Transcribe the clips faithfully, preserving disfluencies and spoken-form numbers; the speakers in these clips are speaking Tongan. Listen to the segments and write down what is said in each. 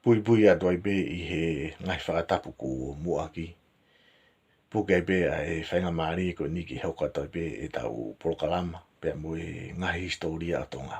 Puipui atu ai pē ʻi he ngaahi fakatapu kuo muʻaki. Puke ai pē ʻa e faingamālie ko eni ke hoko atu ai pē ʻetau polokalama pea mo e ngaahi hisitōlia ʻo Tonga.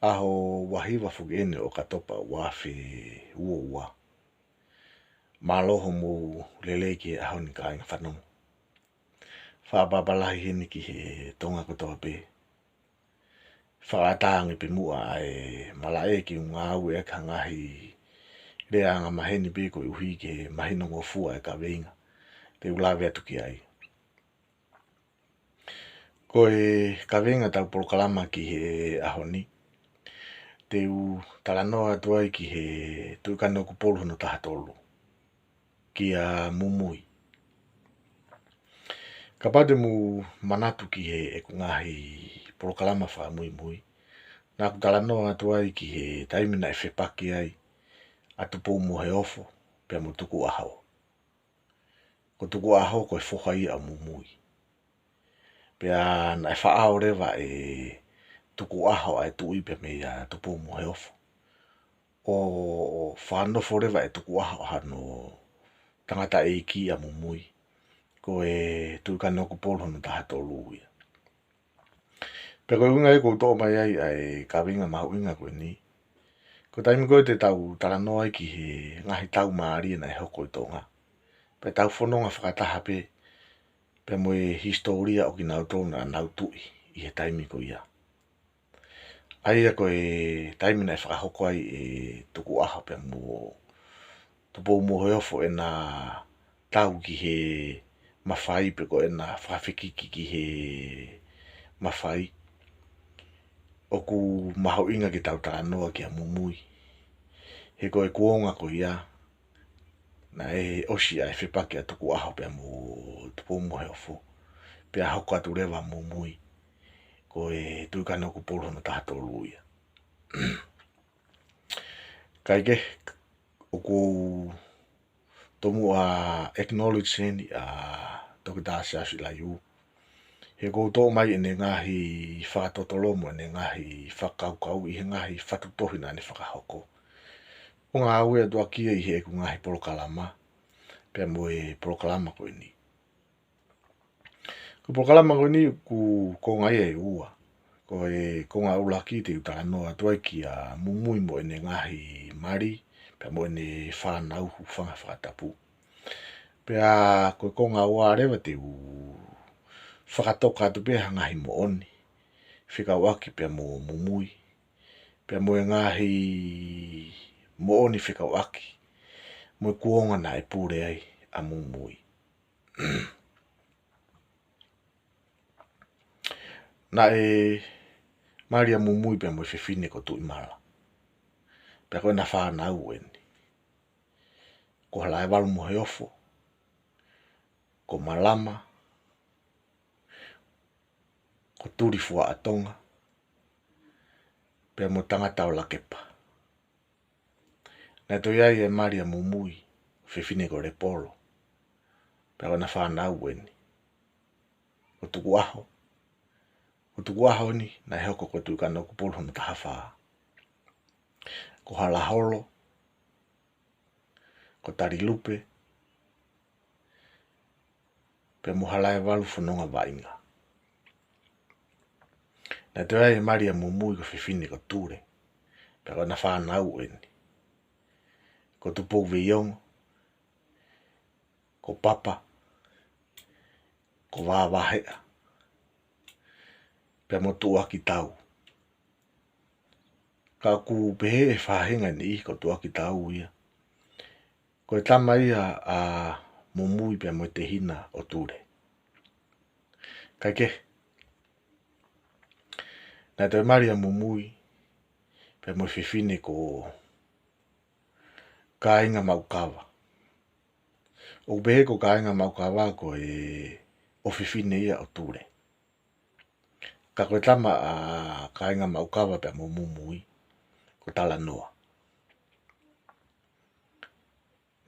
ʻAho ua hiva foki eni ʻo ʻOkatopa ua afe ua ua. Mālō hoʻomou lelei ki he ʻaho ni kāinga fanongo. Fakaʻapaʻapa lahi heni ki he Tonga kotoa pē. Fakaʻatā ange pē muʻa ʻa e malaʻe ke u ngāueʻaki ha ngaahi lea angamaheni pē koeʻuhi ke mahinongofua e kaveinga te u lave atu ki ai. Ko e kaveinga ʻetau polokalama ki he ʻaho ni, te u talanoa atu ai ki he Tuʻi Kanokupolu hono taha tolu, kia Mumui. Kapau te mou manatu ki heʻeku ngaahi polokalama fakamuimui, naʻá ku talanoa atu ai ki he taimi naʻe fepaki ai ʻa Tupoumoheofo pea mo Tukuʻaho. Ko Tukuʻaho ko e foha ia ʻo Mumui. Pea naʻe faʻao leva ʻe Tukuʻaho ʻa e tuʻi pea meia Tupoumoheofo, ʻo fakanofo leva ʻe Tukuʻaho ʻa hono tangataʻeiki ʻa Mumui, ko e Tuʻi Kanokupolu hono taha tolu ia. Pea ko e ʻuhinga ia ʻoku ou toʻo mai ai ʻa e kaveinga mahuʻinga ko eni, ko e taimi ko ē te tau talanoa ai ki he ngaahi tau mālie naʻe hoko ʻi Tonga, pea tau fononga fakataha pē pea mo e hisitōlia ʻo kinautolu naʻa nau tuʻi ʻi he taimi ko ia. ʻA ia ko e taimi naʻe fakahoko ai ʻe Tukuʻaho pea mo Tupoumoheofo ʻena tau ki he mafai pe ko ʻena fakafekiki ki he mafai, ʻoku mahuʻinga ke tau talanoa kia Mumui. He ko e kuonga ko ia, naʻe ʻosi ʻa e fepaki ʻa Tukuʻaho pea mo Tupoumoheofo, pea hoko atu leva Mumui, ko e Tuʻi Kanokupolu hono taha tolu ia. Kae kehe, ʻoku ou tomuʻa acknowledge heni ʻa Toketā Siaosi Laiu, he ʻoku ou toʻo mai ʻene ngaahi fakatotolo mo ʻene ngaahi fakakaukau ʻi he ngaahi fatu tohi naʻá ne fakahoko, ʻo ngāue atu ʻaki ia ʻi heʻeku ngaahi polokalama pea mo e polokalama ko eni. Ko e polokalama ko eni ʻoku konga ia ʻe ua. Ko e konga ʻuluaki te u talanoa atu ai kia Mumui mo ʻene ngaahi mali pea mo ʻene fānau, hūfanga he fakatapu. Pea ko e konga ua leva te u fakatoka atu pē ha ngaahi moʻoni fekauʻaki pea mo Mumui, pea mo e ngaahi moʻoni fekauʻaki mo e kuonga naʻe pule ai ʻa Mumui. Naʻe mali ʻa Mumui pea mo e fefine ko Tuʻimala. Pea ko ʻena fānau eni, ko Halaevalu Moheofo, ko Malama, ko Tulifuaʻatonga, pea mo Tangataolakepa. Naʻe toe ʻi ai e mali ʻa Mumui, fefine ko Lepolo. Pea ko ʻena fānau eni, ko Tukuʻaho. Ko Tukuʻaho ni naʻe hoko ko e Tuʻi Kanokupolu hono taha fā. Ko Halaholo, ko Talilupe, pea mo Halaevalu Fononga Vaʻinga. Naʻe toe ʻi ai e mali ʻa Mumui ko e fefine ko Tule. Pea ko ʻena fānau eni, ko Tupouveiongo, ko Papa, ko Vavaheʻa, pea mo Tuʻuakitau. Ka ʻoku pehē ʻe he faʻahinga ʻe niʻihi ko Tuʻuakitau ia ko e tama ia ʻa Mumui pea mo e tehina ʻo Tule. Kae kehe, naʻe toe mali ʻa Mumui pea mo e fefine ko Kāinga Maukava. ʻOku pehē ko Kāinga Maukava ko e ʻofefine ia ʻo Tule. Ka ko e tama ʻa Kāinga Maukava pea mo Mumui ko Talanoa.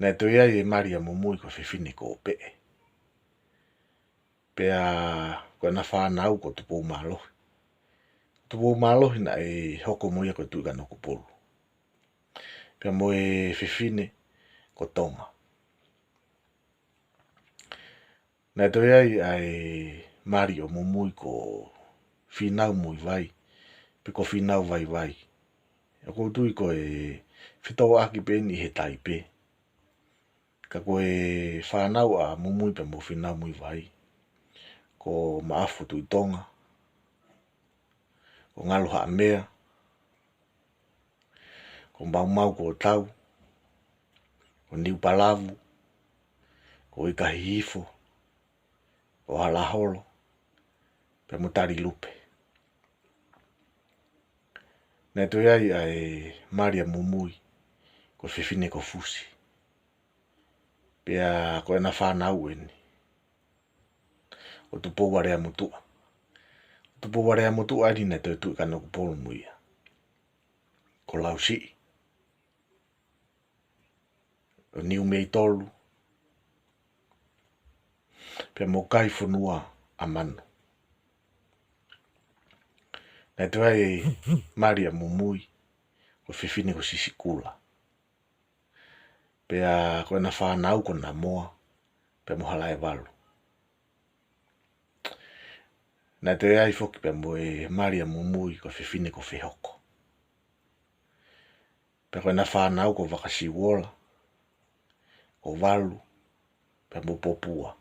Naʻe toe ʻi ai e mali ʻa Mumui ko e fefine ko Peʻe. Pea ko ʻena fānau ko Tupoumālohi. Tupoumālohi naʻe hoko mo ia ko e Tuʻi Kanokupolu. pea mo e fefine ko Tonga. Naʻe toe ʻi ai ʻa e mali ʻo Mumui ko Fīnau Muivai, pe ko Fīnau Vaivai. ʻOku ou tui ko e fetōʻaki pē eni ʻi he taipe. Ka ko e fānau ʻa Mumui pea mo Fīnau Muivai, ko Maʻafu Tuʻi Tonga, ko Ngalo Haʻamea, ko Maumau Kuotau, ko Niupalavu, ko Ika Hihifo, ko Halaholo, pea mo Talilupe. Naʻe toe ʻi ai ʻa e mali ʻa Mumui, ko e fefine ko Fusi. Pea ko ʻena fānau eni, ko Tupou-ʻa-Leamotuʻa. Tupou-ʻa-Leamotuʻa eni naʻe toe Tuʻi Kanokupolu mo ia. Ko Lausiʻi, ko Niumeitolu, pea mo Kaifonua-ʻa-Manu. Naʻe toe ʻi ai e mali ʻa Mumui, ko e fefine ko Sisikula. Pea ko ʻena fānau ko Namoa, pea mo Halaevalu. Naʻe toe ʻi ai foki pea mo e mali ʻa Mumui, ko e fefine ko Fehoko. Pea ko ʻena fānau ko Vakasiuola, ko Valu, pea mo Popua.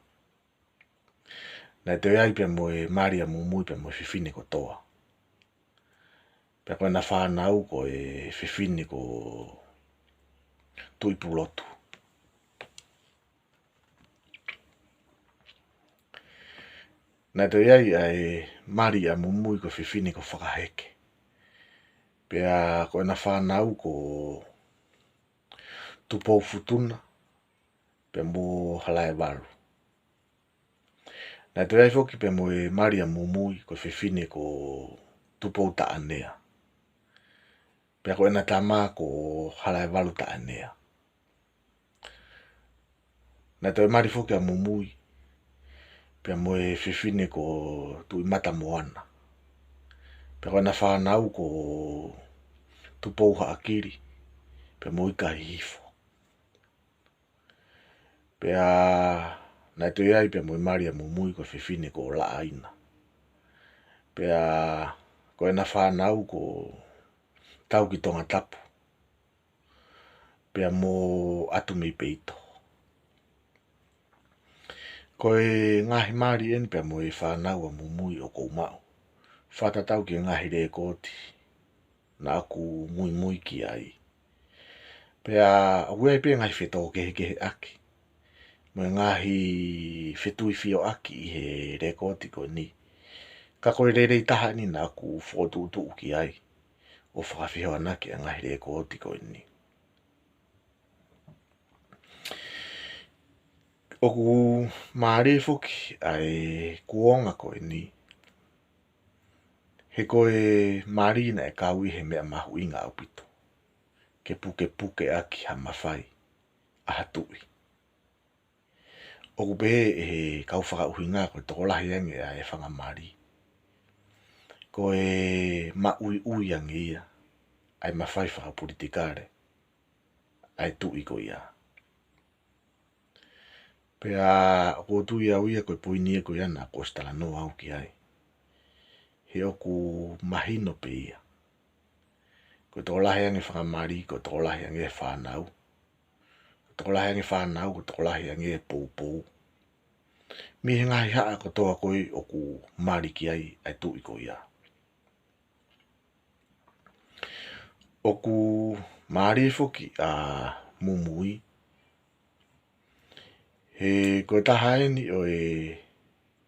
Naʻe toe ʻi ai pea mo e mali ʻa Mumui pea mo e fefine ko Toa. Pea ko ʻena fānau ko e fefine ko Tuʻipulotu. Naʻe toe ʻi ai ʻa e mali ʻa Mumui ko e fefine ko Fakaheke. Pea ko ʻena fānau ko Tupoufutuna, pea mo Halaevalu. Naʻe toe ʻi ai foki pea mo e mali ʻa Mumui ko e fefine ko Tupoutaʻanea. Pea ko ʻena tama ko Halaevalu Taʻanea. Naʻe toe mali foki ʻa Mumui pea mo e fefine ko Tuʻimatamoana. Pea ko ʻena fānau ko Tupouhaʻakili, pea mo Ika Hihifo. Pea naʻe toe ʻi ai pea mo e mali ʻa Mumui ko e fefine ko Laʻaina. Pea ko ʻena fānau ko Taukitongatapu, pea mo ʻAtumeipeito. Ko e ngaahi mali eni pea mo e fānau ʻa Mumui ʻoku ou maʻu, fakatatau ki he ngaahi lekooti naʻa ku muimui ki ai. Pea ʻoku ʻi ai pē ngaahi fetōkehekeheʻaki mo e ngaahi fetuifioʻaki ʻi he lekooti ko eni. Ka ko e lelei taha eni naʻa ku fokotuʻutuʻu ki ai ʻo fakafehoanaki ʻa e ngaahi lekooti ko eni. ʻOku mālie foki ʻa e kuonga ko eni, he ko e mali naʻe kau ʻi he meʻa mahuʻinga ʻaupito ke pukepuke ʻaki ha mafai ʻa ha tuʻi. ʻOku pehē ʻe he kau fakaʻuhinga ko e tokolahi ange ʻa e fanga mali, ko e maʻuiʻui ange ia ʻa e mafai fakapolitikale ʻa e tuʻi ko ia. Pea ʻoku ou tui au ia ko e poini ia ko ia naʻa ku ʻosi talanoa au ki ai. He ʻoku mahino pē ia. Ko e tokolahi ange fanga mali, ko e tokolahi ange fānau. Ko e tokolahi ange fānau, ko e tokolahi ange poupou. Mei he ngaahi haʻa kotoa ko ē ʻoku mali ki ai ʻa e tuʻi ko ia. ʻOku mālie foki ʻa Mumui, he ko e taha eni ʻo e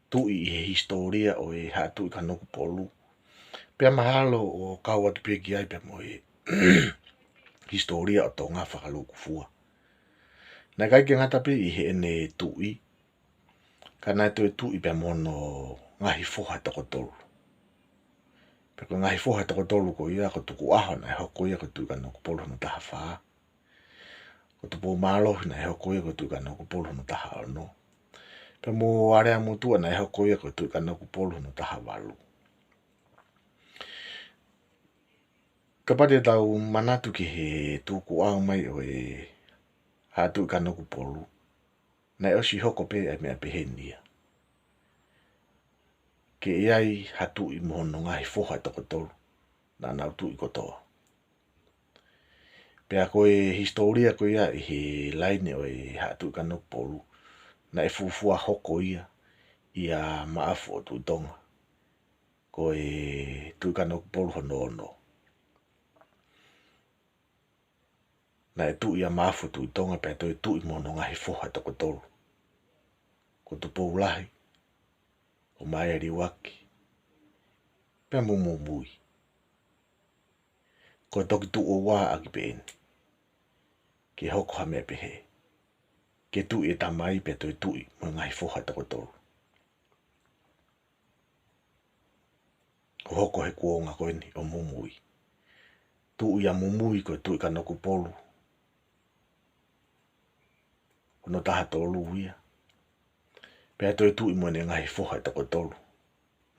tuʻi ʻi he hisitōlia ʻo e Haʻa Tuʻi Kanokupolu. Pea mahalo ʻo kau atu pē ki ai pea mo e hisitōlia ʻo Tonga fakalūkufua. Naʻe ʻikai ke ngata pē ʻi heʻene tuʻi, ka naʻe toe tuʻi pea mo hono ngaahi foha ʻe toko tolu. Pea ko e ngaahi foha ʻe toko tolu ko ia, ko Tukuʻaho naʻe hoko ia ko e Tuʻi Kanokupolu hono taha fā. Ko Tupoumālohi naʻe hoko ia ko e Tuʻi Kanokupolu hono taha ono. Pea mo ʻAleamotuʻa naʻe hoko ia ko e Tuʻi Kanokupolu hono taha valu. Kapau te tau manatu ki he tukuʻau mai ʻo e Haʻa Tuʻi Kanokupolu, naʻe ʻosi hoko pē ʻa e meʻa pehē ni ia. Ke ʻi ai ha tuʻi mo hono ngaahi foha ʻe toko tolu, naʻa nau tuʻi kotoa. Pea ko e hisitōlia ko ia ʻi he laine ʻo e Haʻa Tuʻi Kanokupolu, naʻe fuofua hoko ia ʻia Maʻafu ʻo Tuʻi Tonga, ko e Tuʻi Kanokupolu hono ono. Naʻe tuʻi ʻa Maʻafu ʻo Tuʻi Tonga pea toe tuʻi mo hono ngaahi foha ʻe toko tolu. Ko Tupoulahi, ko Maealiuaki, pea mo Mumui. Ko e toki tuʻo ua ʻaki pē eni ke hoko ha meʻa pehē. Ke tuʻi e tamai pea toe tuʻi mo e ngaahi foha ʻe toko tolu. ʻO hoko he kuonga ko eni ʻo Mumui. Tuʻi ʻa Mumui ko e Tuʻi Kanokupolu hono taha tolu ia. Pea toe tuʻi mo ʻene ngaahi foha ʻe toko tolu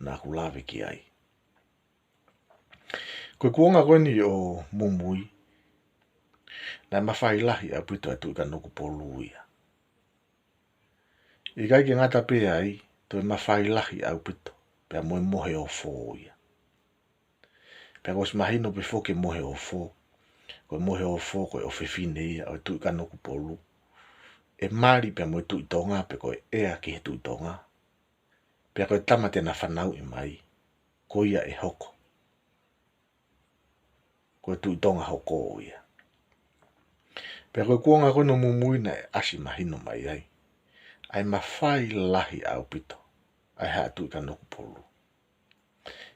naʻa ku lave ki ai. Ko e kuonga ko eni ʻo Mumui, naʻe mafai lahi ʻaupito ʻa e Tuʻi Kanokupolu ia. ʻIkai ke ngata pē ai, toe mafai lahi ʻaupito pea mo e Moheofo ia. Pea kuo ʻosi mahino pē foki e Moheofo, ko e Moheofo ko e ʻofefine ia ʻo e Tuʻi Kanokupolu, ʻe mali pea mo e Tuʻi Tonga pe ko e ʻea ki he Tuʻi Tonga. Pea ko e tama te na fanauʻi mai, ko ia ʻe hoko. Ko e Tuʻi Tonga hoko ia. Pea ko e kuonga ko eni ʻo Mumui naʻe ʻasi mahino mai ai ʻa e mafai lahi ʻaupito ʻa e Haʻa Tuʻi Kanokupolu.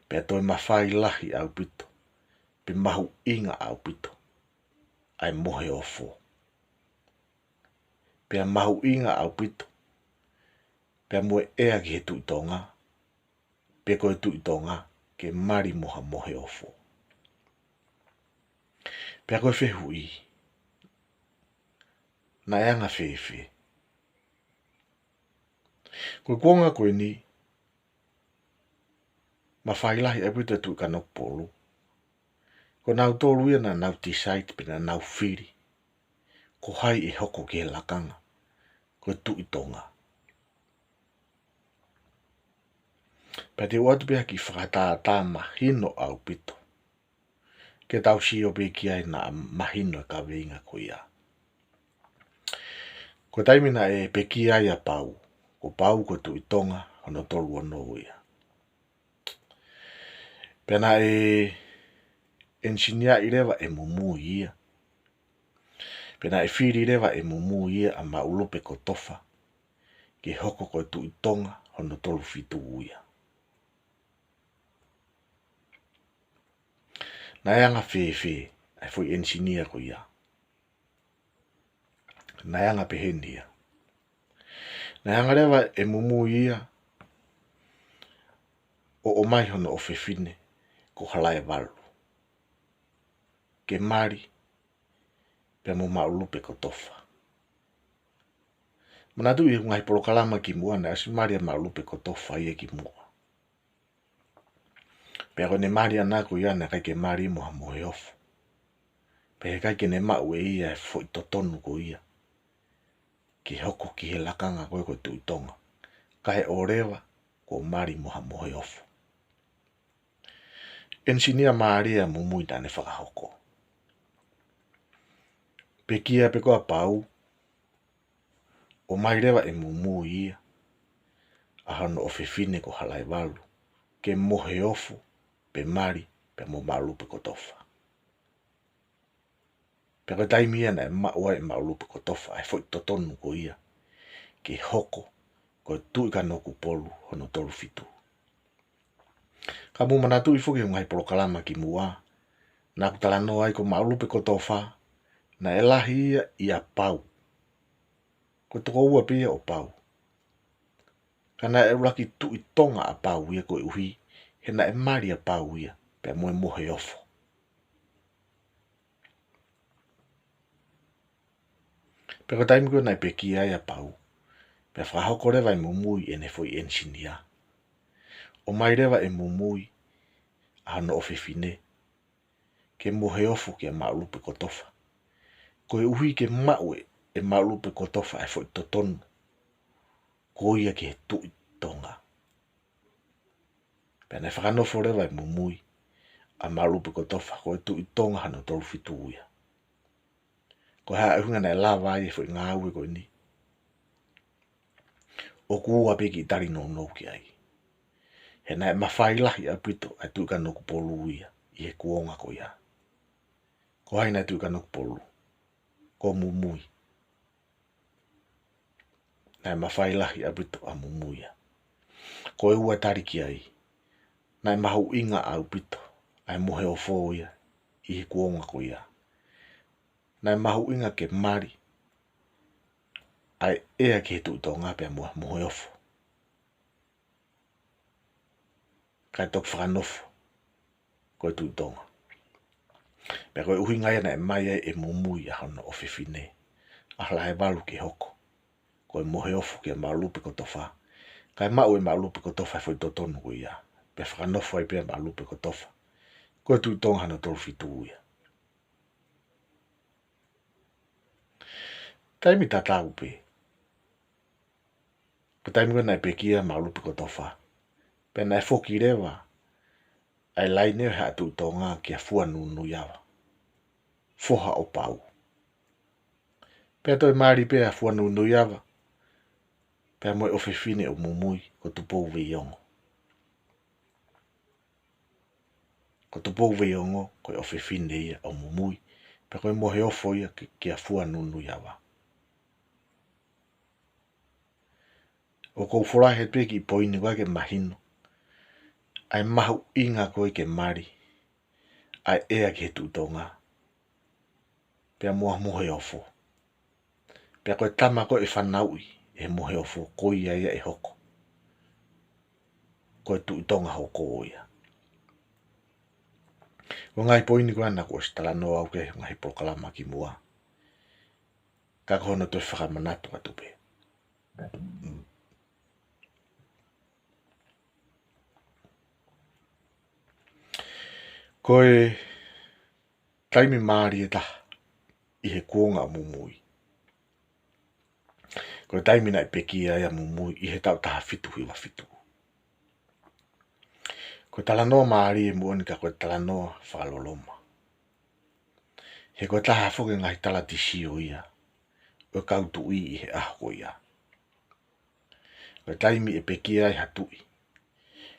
Pea toe mafai lahi ʻaupito, pe mahuʻinga ʻaupito ʻa e Moheofo. Pea mahuʻinga ʻaupito, pea mo e ʻea ki he Tuʻi Tonga, pe ko e Tuʻi Tonga ke mali mo ha Moheofo. Pea ko e fehuʻi, naʻe anga fēfē? Ko e kuonga ko eni, mafai lahi ʻaupito e Tuʻi Kanokupolu. Ko nautolu ia naʻa nau decide pe naʻa nau fili ko hai ʻe hoko ki he lakanga, ko e Tuʻi Tonga. Pea te u ʻoatu pē ha kiʻi fakatātā mahino ʻaupito ke tau sio pē ki ai naʻa mahino e kaveinga ko ia. Ko e taimi naʻe pekia ai ʻa Pau, ko Pau ko e Tuʻi Tonga hono tolu ono ia. Pea naʻe ʻenisiniaʻi leva ʻe Mumui ia. Pea naʻe fili leva ʻe Mumui ia ʻa Maʻulupekotofa ke hoko ko e Tuʻi Tonga hono tolu fitu ia. Naʻe anga fēfē ʻa e foʻi ʻenisinia ko ia? Naʻe anga pehē ni ia. Naʻe hanga leva ʻe Mumui ia ʻo ʻomai hono ʻofefine ko Halaevalu ke mali pea mo Maʻulupekotofa. Manatuʻi he ngaahi polokalama kimuʻa naʻe ʻosi mali ʻa Maʻulupekotofa ia kimuʻa. Pea ko ʻene mali ʻana ko ia naʻe ʻikai ke mali mo ha Moheofo. Pea heʻikai ke ne maʻu ʻe ia e foʻi totonu ko ia ke hoko ki he lakanga ko ē ko e Tuʻi Tonga, kae ʻoua leva kuo mali mo ha Moheofo. ʻEnisinia mālie ʻa Mumui naʻa ne fakahoko. Pekia pē ko ē ʻa Pau, ʻomai leva ʻe Mumui ia ʻa hono ʻofefine ko Halaevalu ke Moheofo pe mali pea mo Maʻulupekotofa. Pea ko e taimi ia naʻe maʻu ai ʻe Maʻulupekotofa ʻa e foʻi totonu ko ia ke hoko ko e Tuʻi Kanokupolu hono tolu fitu. Ka mou manatuʻi foki he ngaahi polokalama kimuʻa, naʻa ku talanoa ai ko Maʻulupekotofa, naʻe lahi ia ʻia Pau. Ko e tokoua pē ia ʻo Pau. Ka naʻe ʻuluaki Tuʻi Tonga ʻa Pau ia koeʻuhi he naʻe mali ʻa Pau ia pea mo e Moheofo. Pea ko e taimi ko ē naʻe pekia ai ʻa Pau, pea fakahoko leva ʻe Mumui ʻene foʻi ʻenisinia. ʻOmai leva ʻe Mumui ʻa hono ʻofefine ke moheofo kia Maʻulupe ko Tofa, koeʻuhi ke maʻu ʻe Maʻulupe ko Tofa ʻa e foʻi totonu ko ia ki he Tuʻi Tonga. Pea naʻe fakanofo leva ʻe Mumui ʻa Maʻulupe ko Tofa, ko e Tuʻi Tonga hono tolu fitu ia. Ko e hā e ʻuhinga naʻe lava ai e foʻi ngāue ko eni? ʻOku ua pē kiʻi tali nounou ki ai. He naʻe mafai lahi ʻaupito ʻa e Tuʻi Kanokupolu ia ʻi he kuonga ko ia. Ko hai naʻe Tuʻi Kanokupolu? Ko Mumui. Naʻe mafai lahi ʻaupito ʻa Mumui ia. Ko e ua tali ki ai, naʻe mahuʻinga ʻaupito ʻa e moheofo ia ʻi he kuonga ko ia. Naʻe mahuʻinga ke mali ʻa e ʻea ki he Tuʻi Tonga pea mo e moheofo, kae toki fakanofo ko e Tuʻi Tonga. Pea ko e ʻuhinga ia naʻe ʻomai ai ʻe Mumui ʻa hono ʻofefine, ʻa Halaevalu ke hoko ko e moheofo kia Maʻulupe ko Tofa, kae maʻu ʻe Maʻulupe ko Tofa e foʻi totonu ko ia. Pea fakanofo ai pē ʻa Maʻulupe ko Tofa, ko e Tuʻi Tonga hono tolu fitu ia. Taimi tatau pē, ko e taimi ko ē naʻe pekia ʻa Maʻulupe ko Tofa, pea naʻe foki leva ʻa e laine ʻo e Haʻa Tuʻi Tonga kia Fuanunuiava, foha ʻo Pau. Pea toe mali pē ʻa Fuanunuiava pea mo e ʻofefine ʻo Mumui, ko Tupouveiongo. Ko Tupouveiongo ko e ʻofefine ia ʻo Mumui, pea ko e moheofo ia ki, kia Fuanunuiava. ʻOku ou folahi pē kiʻi poini ko ē ke mahino ʻa e mahuʻinga ko ē ke mali ʻa e ʻea ki he Tuʻi Tonga pea mo e moheofo. Pea ko e tama ko ē ʻe fanauʻi ʻe he moheofo, ko ia ia ʻe hoko ko e Tuʻi Tonga hoko ia. Ko e ngaahi poini ko ē naʻá ku ʻosi talanoa au ki he ngaahi polokalama kimuʻa, ka ko hono toe fakamanatu atu pē. Ko e taimi mālie taha ʻi he kuonga ʻo Mumui, ko e taimi naʻe pekia ai ʻa Mumui ʻi he taʻu taha fitu hiva fitu. Ko e talanoa mālie moʻoni, ka ko e talanoa fakaloloma. He ko e taha foki e ngaahi talatisio ia ʻo e kau tuʻi ʻi he ʻaho ko ia. Ko e taimi ʻe pekia ai ha tuʻi,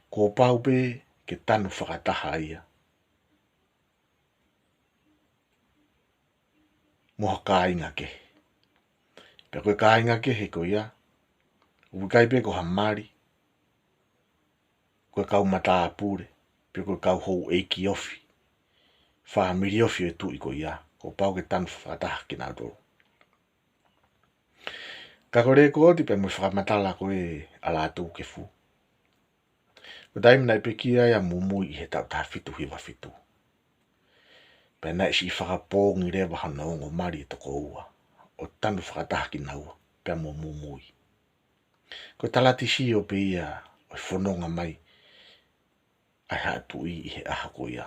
kuo pau pē ke tanu fakataha ia mo ha kāinga kehe. Pea ko e kāinga kehe ko ia, ʻoku ʻikai pē ko ha mali, ko e kau matāpule, pe ko e kau houʻeiki ofi, fāmili ofi ʻo e tuʻi ko ia, kuo pau ke tanu fakataha kinautolu. Ka ko e lēkooti pea mo e fakamatala ko ē ʻa Lātūkefu, ko e taimi naʻe pekia ai ʻa Mumui ʻi he taʻu taha fitu hiva fitu, pea naʻe siʻi fakapoongi leva hono ongo mali ʻe toko ua ʻo tanu fakataha kinaua pea mo Mumui. Ko e talatisio pē ia ʻo e fononga mai ʻa e haʻa tuʻi ʻi he ʻaho ko ia.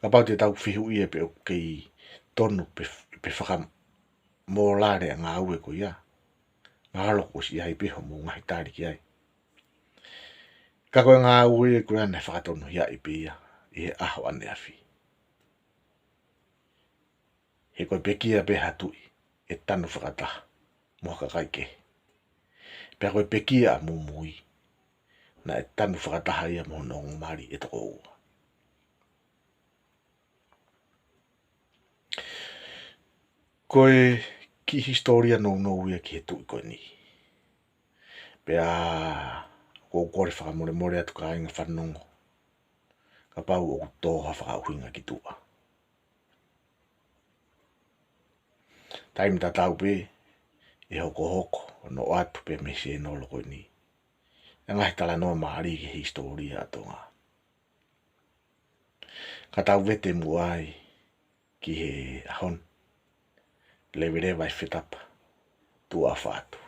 Kapau te tau fehuʻia pe ʻoku kei tonu pe, pe fakamōlale ʻa e ngāue ko ia, mahalo kuo ʻosi ʻi ai pē hoʻomou ngaahi tali ki ai. Ka ko e ngāue ko ia naʻe fakatonuhiaʻi pē ia ʻi he ʻaho ʻaneafi. He ko e pekia pē ha tuʻi, ʻe tanu fakataha mo ha kakai kehe. Pea ko e pekia ʻa Mumui, naʻe tanu fakataha ia mo hono ongo mali ʻe toko ua. Ko e kiʻi hisitōlia nounou ia ki he tuʻi ko eni. Pea ʻoku ou kole fakamolemole atu kāinga fanongo kapau ʻoku tō ha fakaʻuhinga ki tuʻa. Taimi tatau pē ʻe hokohoko hono ʻoatu pē mei he sēnolo ko eni ʻa e ngaahi talanoa mālie ki he hisitōlia ʻa Tonga. Ka tau vete muʻa ai ki he ʻaho ni, leveleva e fetapa, tuʻa ʻofa atu.